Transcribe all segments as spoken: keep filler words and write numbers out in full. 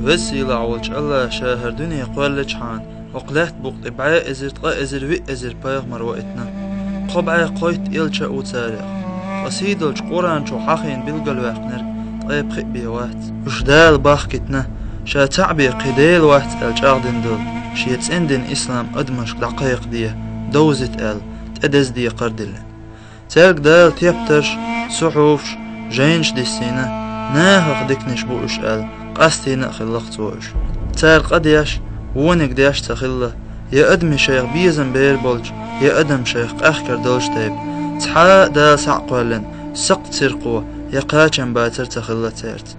Веза-Сийлахь волчу АллахӀа Ша хӀара дуьне кхоьллинчхьана, хӀокху лаьттан букъа тӀе бӀе эзар, ткъа эзар, виъ эзар пайхамар ваийтина. Кхо бӀе кхойтта элча а ву царех. Ткъа сийдолчу Къуръан чохь хьахийна билгалваьккхинарг ткъе пхиъ бен вац. Уьш Дала бахкийтина, Ша цхьаъ бен кхин Дела вац аьлла чӀагӀдина долу Шен цӀена дин ислам адамашка дӀакхайкхаде, довзийта аьлла, тӀедеза декхар а диллина. Цаьрга Дала тептарш, сухьуфаш, жайнаш диссийна, нахах диканаш бу уьш аьлла, къастийна а хилла-кх Цо уьш. Цара къа деш, вониг деш ца хилла, я адамийн шайх безам бер болчу, я адам шайх къаьхкар долчу тайпа, цхьа а Дала схьа а кхоьллина, сакхт сирхо я кхачам бацар ца хилла цаьрца.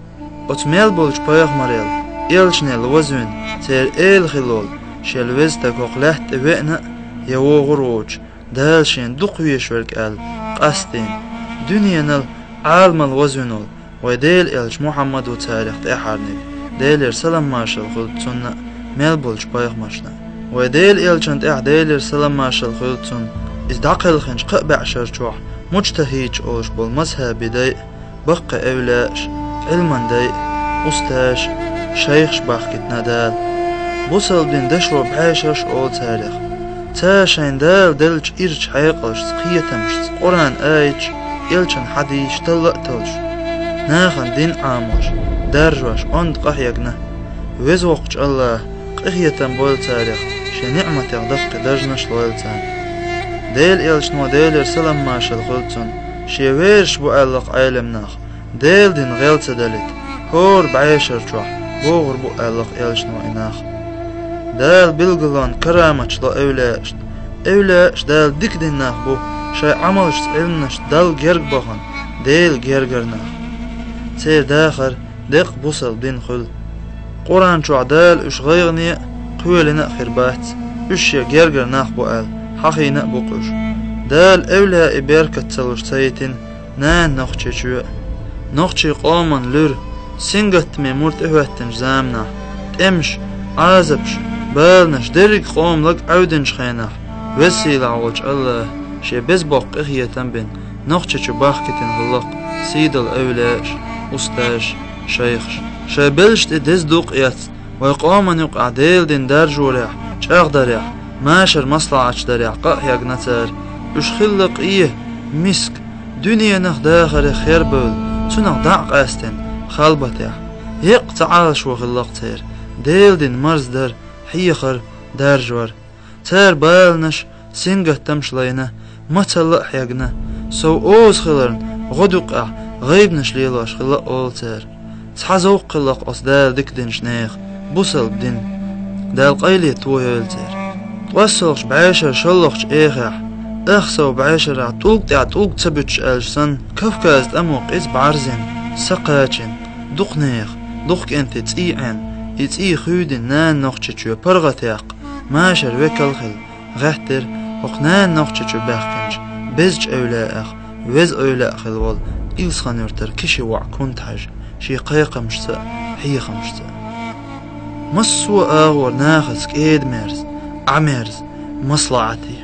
Оцу мел болчу пайхамарел, элчанел вазвина, церан эла хилла волу Шел Веза Стаг хӀокху лаьтта тӀе веана а, я вогӀур а воцуш, Дала Шена дукха везаш верг аьлла, къастийна, дуьненал, Ӏаламал вазвина волу вайн Делан элча Мухьаммад ву царех тӀаьххьарниг, Делера салам-маршалла хуьлда цунна а, мел болчу пайхамаршна а. Вайн Делан элчанна тӀехь, Делера салам-маршалла хуьлда цунна, иза дӀакхелхинчу кхаа бӀешар чохь муджтахӀидаш олуш болу мазхӀабийн дай а, баккхий эвлаяаш, Ӏилман дай а, устазаш, шайхаш бахкийтина Дала. Бусалба дин дашо бӀешарш а олу царех. Цара шайна Дала деллачу ирачу хьекъалшца, кхетамашца, Къуръан аяташ, элчан хьадисаш талла а таллуш, нахана дин Ӏамош, даржош онда къахьегна. Веза Воккхачу АллахӀа къинхетам бойла царех, Шен ниӀматех даккхий даржаш лойла царна. Делан элчано, Делера салам-маршалла хуьлда цунна, шен верасаш бу аьлла-кх Ӏеламнаха, Делан дин гӀел ца далийта, хӀора бӀешар чохь богӀур бу аьлла-кх элчано и нах. Дала билгалонан караматаш ло эвлаяашна. Эвлаяаш Дала дика дина нах бу, шайн Ӏамалшца, Ӏилманашца Далла герга бахана, Делан гергара нах. Церан дахар деккъа бусалба дин хуьлу. Къуръан чохь Дала уьш гӀайгӀане а, кхоьлина а хир бац, уьш Шен гергара нах бу аьлла, хьахийна а бу-кх уьш. Дала эвлаяийн беркат ца луш ца йитина нана Нохчийчоь а. Нохчийн къоман луьра, сингаттаме мур тӀехӀоьттинчу заманахь, тӀемаш, Ӏазапаш, баланаш дерриг къоман лаг Ӏевдинчу хенахь, Веза-Сийлахь волчу АллахӀа Шен беза боккха къинхетам бина, Нохчийчу бахкийтина хилла-кх сийдолу эвлаяаш, устазаш, шайхаш. Шайн белшаш тӀе деза дукъ эцна, вайн къоман юкъахь Делан дин даржорехь, чӀагӀдарехь, машар маслаӀаташ дарехь къа а хьегна цара. Уьш хилла къе, миска, дуьненах, дахарх хер бевлла, цунах дӀа а къаьстина, халбатехь. Еккъа ца Ӏалашо хилла-кх церан Делан дин марздар, хьехар, даржор. Цара баланаш, сингаттамаш лайна, мацалла а хьегна, сов оза хиларна, гӀодаюкъехь гӀайбанаш лелош хилла а олу цара. Цхьа зовкх хилла-кх оцу Дала дика динчу нехан, бусалба дин. Дала къайле тойойла церан. ТкъоссалгӀачу бӀешаран шолгӀачу эхехь, ах сов бӀешарахь тӀулг тӀехь тӀулг ца буьтуш аьлча санна, Кавказан тӀамо къиза бӀарзина, са кхачийна, дукха нехан, дукха кӀентийн цӀий Ӏенна, и цӀий хуьйдина нана Нохчийчоь паргӀатъяккха, машар векал а хилла, гӀеттира хӀокху нана Нохчийчу баьхкинчу безачу эвлаяэх веза эвлаяъ хилла волу Илсхан-Юьртара Киши воӀ Кунта-Хьаьжа шен кхайкхамашца а, хьехамашца а. Массо а агӀор нахаца кӀеда-мерза, Ӏа-мерза, маслаӀате,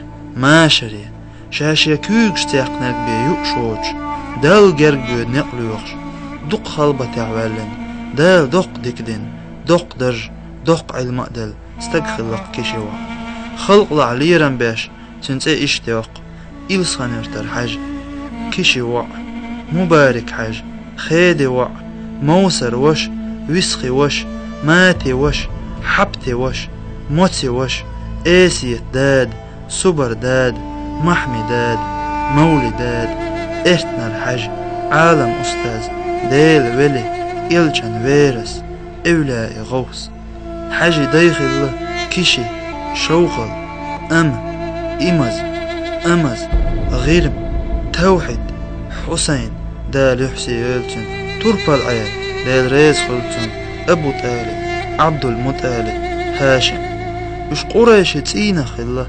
машаре, ша шен куьйгашца яьккхинарг бен юуш воцуш, Далла герга боьду некъ лоьхуш, дукха халбатехь ваьллина, Дала доккха дика дина, доккха дарж, доккха Ӏилма а делла стаг хилла-кх Киши воӀ. Халкъалахь лерам беш, цуьнан цӀе иштта йоккху: Илсхан-Юьртара Хьаьжа, Киши воӀ, Мубарик-Хьаьжа, Хеди воӀ, Мовсар ваша, Висхи ваша, Мати ваша, Хьапти ваша, Моци ваша, Эсета дада, Субар дада, Махьми дада, Мовли дада, Эртнар Хьаьжа, Ӏалам устаз, Делан вели, элчан верас, эвлаяийн гӀовс. Хьаьжин дай хилла Киши, Шовхал, Ама, Имаз, Амаз, ГӀирма, Тавхьид, Хьусайн, Дала юьхь сий йойла цуьнан, Турпал-Ӏела, Дела реза хуьлда цунна, Абу-ТӀалиб, Ӏабдул-МутӀалиб, Хьашим. Уьш къурайшийн цӀийнах хилла.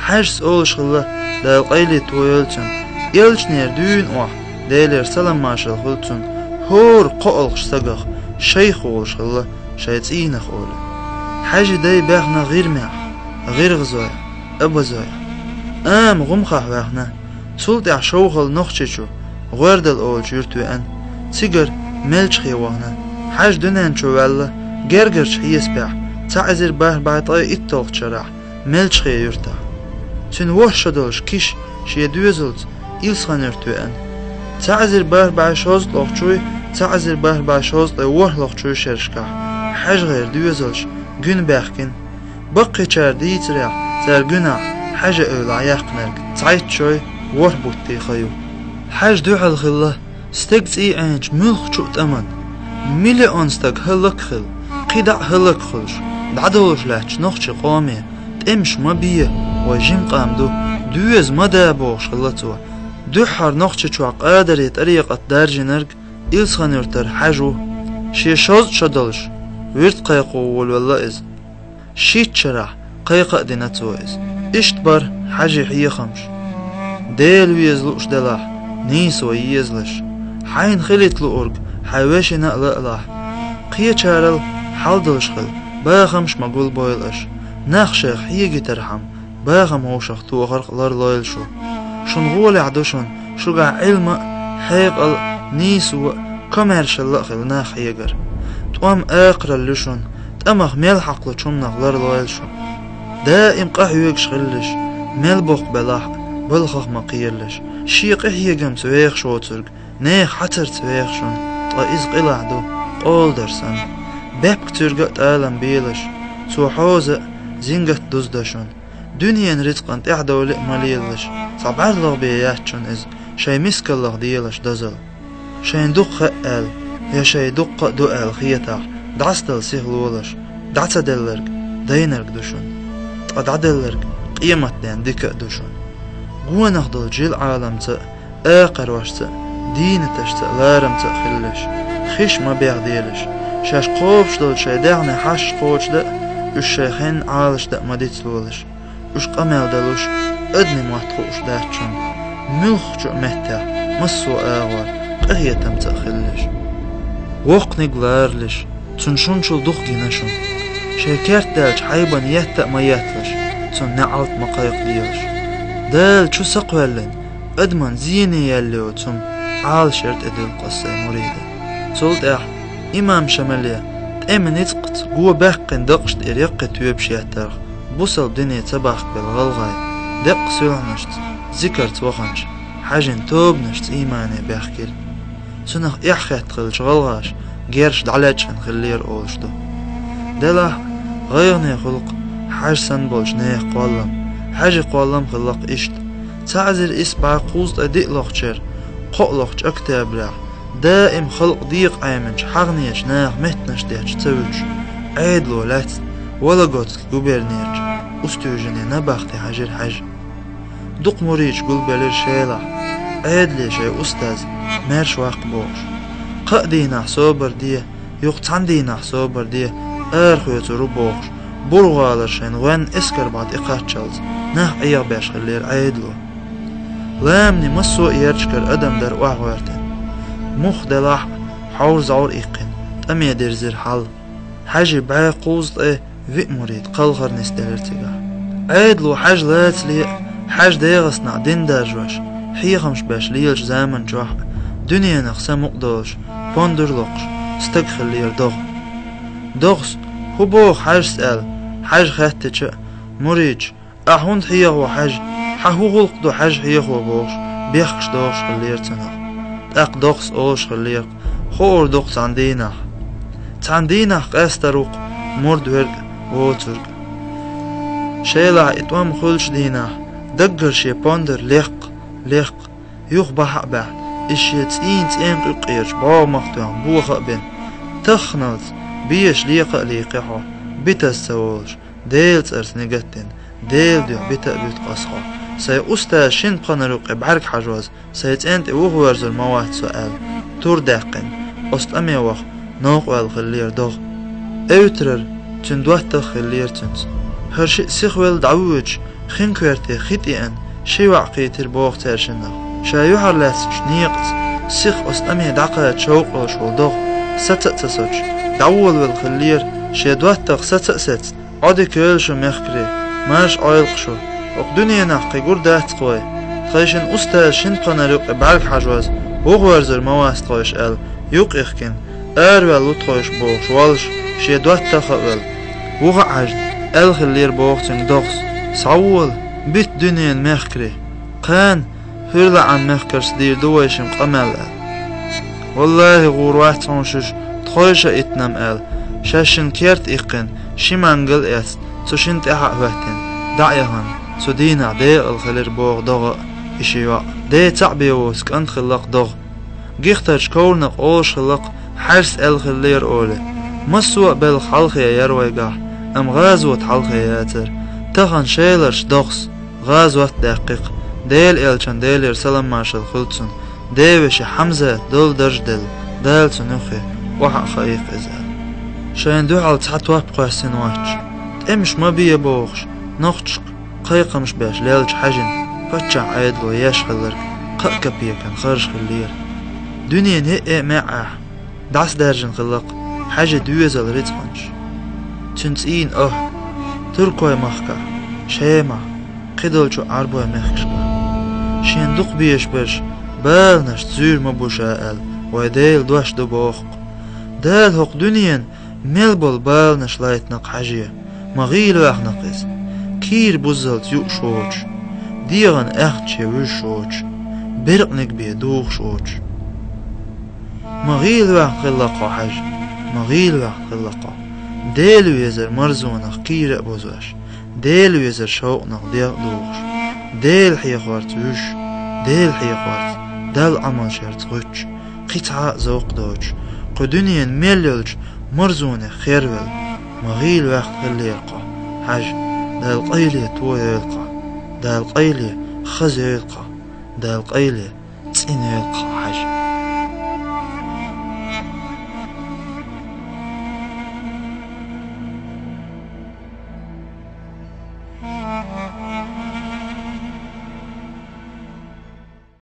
Хьаьжас олуш хилла, Дала къайле тойойла цуьнан, элчанера дуьйна охьа, Делера салам-маршалла хуьлда цунна, хӀора кхоалгӀачу стагах шайх волуш хилла шайн цӀийнах олий. Хьаьжин дай баьхна ГӀирмехь, ГӀиргӀазойхь, Абазойхь. Ама ГӀумхахь ваьхна, цул тӀаьхьа Шовхал Нохчийчу, ГӀоьрдал олучу юьрта веана, цигара Мелчхе вахана. Хьаьжа дуьнен чу ваьлла, Гергарчу хьесапехь, цхьа эзар бархӀ бӀе ткъе итталгӀачу шарахь, Мелчхе юьртахь. Цуьнан ворхӀ шо долуш Киша шен доьзалца Илсхан-Юрт веана. Цхьа эзар бархӀ бӀе шовзткъалгӀачуй, цхьа эзар бархӀ бӀе шовзткъе ворхӀалгӀачуй шерашкахь ХьаьжгӀеран доьзалш гуьна баьхкина. Баккхийчара дийцарехь, цара гуьнахь Хьаьжин эвлахь яьккхинарг цхьайтта шой ворхӀ буттий хан ю. Хьаьжа дуьхьал хилла стеган цӀий Ӏеначу муьлххачу а тӀаман. Миллион стаг хӀаллак а хилла, кхидӀа а хӀаллак а хуьлуш, дӀадолуш лаьттачу нохчийн къоме тӀемаш ма бе, вай жима къам ду, доьза ма да бохуш хилла цо. Дуьххьара Нохчийчохь Къадарийн тӀарикъат даржийнарг Илсхан-Юьртара Хьаьжа ву. Шен шовзткъа шо долуш, вирд кхайкхо волавелла иза. Шийтта шарахь кхайкха а дина цо иза. Иштта бара Хьаьжин хьехамаш. Дела веза лууш делахь, нийсо езалаш. Хьайна хилийта луург хьайн вешина а лаалахь. Кхечарал хьал долуш хила, бахамаш ма гулбойла аша. Нах шайх хьегийтархьама, бахам вовшах тохарх ларлойла шу. Шун гӀолехь ду шуна, шуьгахь Ӏилма а, хьекъал а, нийсо а, комаьршалла а хила нах хьегар. ТӀом акхаралла ю шуна, тӀамах мел хьакхалучу хӀуманах ларлойла шу. Даим къахьоьгуш хилалаш, мел боккха белахь а, балхах ма кхералаш. Шен къинхьегамца вехаш воцург нехан хьацарца веха шуна, ткъа иза къилахь ду, къола дар санна. Бепиг цуьрга а тӀалам белаш, цо хьоза а, зингат а дуздан шуна. Дуьненан рицкъан тӀаьхьадовла а ма лелалаш, цхьа бӀаьрлагӀа бен яц шуна иза, шайн мискаллах делаш дозалла. Шайна дукха хаьа аьлла, я шайн дуккха а ду аьлла хетахь, дӀасадала сихлолаш, дӀа ца делларг дайнарг ду шуна, ткъа дӀаделларг къематден дика а ду шуна. Гонах долчу жил-Ӏаламца а, акхарошца а, дийнаташца а, ларамца а хилалаш, хиш ма бехделаш, шаьш кхобуш долчу шайн даьхни хьашт кхочушдан а, уьш шайн хенна Ӏалашдан а ма дицлолаш. Уьш къамел далуш, адамийн мотт хууш дац шуна. Муьлххачу а меттехь, массо а агӀор къинхетамца а хилалаш. Воккханиг ларалаш, цунна шунчул дукха гина шуна. Шайн керта даьллачу хьайбана етта а ма етталаш, цунна неӀалт ма кхайкхаделаш. Дала чу са кхоьллина, адаман зене яьлла йоцу хӀума Ӏалашъяр тӀедуьллу аса сайн муридан. Цул тӀаьхьа имам Шамале тӀеман ницкъаца го баьккхина дакъашна тӀера яккхий тоьпаш еттарх, бусалба дине ца бахкабелла гӀалгӀай, деккъа суьлхьанашца, зикарца ваханчу Хьаьжин тобанаш цӀий мане баьхкира. Цунах эхь хетта хиллачу гӀалгӀаша герш дӀалечкъина хиллера олуш ду. Делахь а, гӀайгӀане хуьлу-кх Хьаьжа санна болчу нехан кхоллам, Хьаьжин кхоллам хилла-кх иштта. Цхьа эзар исс бӀе кхузткъе диълагӀчу шеран кхоалгӀачу октябрехь, даим халкъ декъа Ӏеминчу хьагӀнечу наха меттанаш детташ ца вуьтуш, Ӏедало лаьцна Вологодский губернерчу Устюжине набахте хьаьжира Хьаьжа. Дукха мурдаш гулбелира Шелахь, Ӏедале шайн устаз маьрша ваккха бохуш. Кхаа дийнахь собар де, юха цхьана дийнахь собар де, арахоьцур ву бохуш, Бур-гӀалара шайна гӀоьнна эскар бӀе тӀекхаччалц нах Ӏехабеш хиллера Ӏедало. Ламанийн массо а ярташкара адам дара охьагӀоьртина. Мух делахь а, хьовр-зӀовр иккхина, тӀаме дирзира хьал. Хьаьжин бӀе кхузткъе виъ мурд кхалхар нисделира цигахь. Ӏедало Хьаьжа лацале а, Хьаьжа ДегӀастанахь дин даржош, хьехамаш беш лелачу заманчохь а, дуьненах самукъа долуш, пондар локхуш стаг хиллера ДогӀа. ДогӀас: «ХӀун боху Хьаьжас?» — аьлла, Хьаьжа хаьттича а, мурдаш: «Ахь хӀунда хьехаво, Хьаьжа? Хьан хӀун гӀуллакх ду Хьаьжа хьехаво?» — бохуш, бехкаш дохуш хиллера цунах. ТӀаккха ДогӀас олуш хиллера: «Хуур ду-кх цхьана дийнахь». Цхьана дийнахь къаьстар ву-кх мурд верг а, воцург а. Шелахь и тӀом хуьлучу дийнахь, даггара шен пондар лекха, лекха, юха бахьа а баьхьна, иза шен цӀийнан цӀенкъа юккъерчу бӀогӀамах тоьхна боха а бина: «Тахханалц беша лекха а лийкхи хьо, битаза ца волуш, Делан цӀарца нигат дина, Делан дуьхьа бита а буьту-кх аса хьо. Сайн устаза шина пханара юккъе бӀаьрг хьажоза, сайн цӀен тӀе вухавоьрзур ма вац со», — аьлла, тур даьккхина, оцу тӀаме ваха новкъа ваьлла хиллера ДогӀа. Эвтарара цуьнан доттагӀа хиллера цуьнца. ХӀара шиъ сихвелла дӀавоьдуш, хин коьрте хи тӀеана ши йоӀ кхийтира боху цаьршиннах. Ша юьхьарлаьцначу некъаца сиха оцу тӀаме дӀакхача шовкъ йолуш волу ДогӀа, саца а ца соцуш, дӀаволавелла хиллера, шен доттагӀа саца а сецна: «Ӏодика йойла шу, мехкарий, марша Ӏойла-кх шу. ХӀокху дуьненахь кхин гур дац-кх вай. Тхайшинна устаза шина пханара юккъе бӀаьрг хьажоза, вухавоьрзур ма вац тхойша», — аьлла, юкъ йихкина, «Араваьлла ву тхойша», — бохуш воллуш, шен доттагӀа а велла, вуха Ӏаьржа, аьлла хиллера боху цуьнга догӀас: «Схьавола, битта дуьненан мехкарий, кхана хӀуьрлаӀан мехкаршца дийр ду вай шимма къамел», – аьлла. «ВаллахӀи, гӀур вац хьуна шуьша тхойша иттанам», – аьлла, шаьшшинна керта иккхина, ши мангал а эцна, цу шинна тӀаьхьа а хӀоьттина, дӀа а яхана, цу дийнахь декъала хилира боху догӀа а, и ши йоӀ а. Ден цхьаъ бен воцу кӀант хилла-кх догӀа. Гихтарчу коврана олуш хилла-кх, Хьаьжас аьлла хиллера олий: «Массо а белхан хьалхе яра вайгахь, амма гӀазот хьалхе яцара. Тахана Шеларчу догӀас гӀазот а даьккхи-кх, Делан элчанна, Делера салам-маршалла хуьлда цунна, ден вешин Хьамзатан долу дарж а делла, Дала цунна юххе охьа а хаийра иза», – аьлла. Шайна дуьхьал цхьа топ кхоьссина воцуш, тӀемаш ма бе бохуш, нохчашка кхайкхамаш беш леллачу Хьаьжин паччахьан Ӏедало еш хилларг кхаа капекан харж хиллера. Дуьненан хӀеъ а маьӀӀехь, дӀасадаьржина хилла-кх Хьаьжин доьзалан рицкъанаш. Цуьнан цӀийнан охӀла, Туркойн махкахь, Шемахь, кхидолчу Ӏарбойн мехкашкахь шена дукха безаш берш баланашца зуьйр ма бу ша аьлла, вайн Делан дош ду боху-кх. Дала хӀокху дуьненан мел болу баланаш лайтина-кх Хьаьже, ма гӀийла ваьхна-кх иза, кийра буззалц юуш воцуш, дегӀан аьхна чу вуьжуш воцуш, беркъаниг бен духуш воцуш. Ма гӀийла ваьхна хилла-кх хьо, Хьаьжа, ма гӀийла ваьхна хилла-кх хьо. Дела везар марзонах кийра а бузош, Дела везар шовкъанах дегӀ а духуш, Дела хьехорца вуьжуш, Дела хьехорца Далла Ӏамал шерца гӀуьттуш, кхин цхьа а зовкх доцуш, кху дуьненан мел йолчу марзонех хервелла, ма гӀийла ваьхна хиллера-кх хьо, Хьаьжа, Дала къайле то йойла-кх хьо, Дала къайле хаза йойла-кх хьо, Дала къайле цӀена йойла-кх хьо, Хьаьжа.